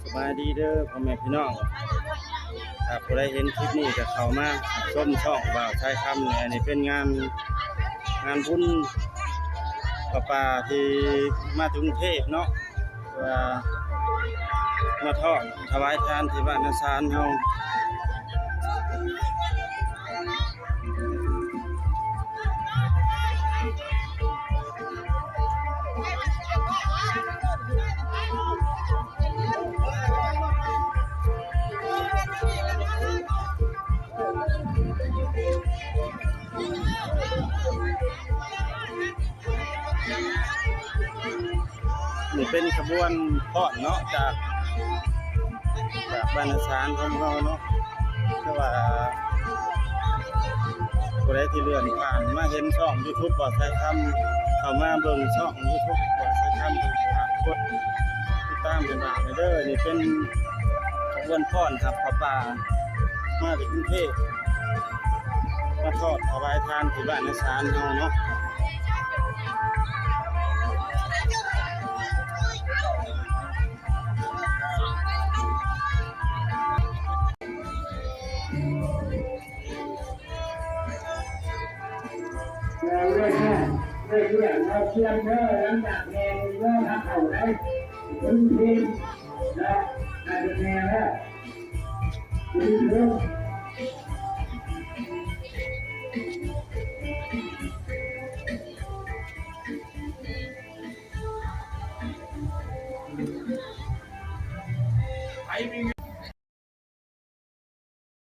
ສະບາຍດີເດີພໍ່ແມ່ພີ່ນ້ອງ ຖ້າຜູ້ໃດເຫັນຄລິບນີ້ກໍເຂົ້າມາຊົມຊ່ອງບ່າວຊາຍຄຳແດ່. ອັນນີ້ເປັນງານ ງານບຸນຜ້າປ່າທີ່ມາຈາກກຸງເທບເນາະ ວ່າມາທອດຖວາຍທານທີ່ບ້ານນາຊານເຮົາ. ນີ້ເປັນຂະບວນຟ້ອນເນາະ ຈາກ ຈາກບ້ານນາຊານຂອງເຮົາເນາະ. ຄືວ່າຜູ້ໃດທີ່ເລື່ອນຜ່ານມາເຫັນຊ່ອງຢູທູບບ່າວຊາຍຄຳ ເຂົ້າມາເບິ່ງຊ່ອງຢູທູບບ່າວຊາຍຄຳ ຝາກກົດຕິດຕາມໃຫ້ບ່າວແດ່ເດີ. ນີ້ເປັນຂະບວນຟ້ອນຮັບຜ້າປ່າ ມາຈາກກຸງເທບ ມາທອດຖວາຍທານທີ່ບ້ານນາຊານເຮົາເນາະ. ເລີຍເດີ ເລີຍເດີ ເອົາຄຽມເດີ ຫຼັງຈາກແມ່ເດີ ຮັກເຂົາໄດ້ ເພິ່ນເພິ່ນເນາະ ໃຫ້ເປັນແມ່ເດີ ເພິ່ນເພິ່ນ.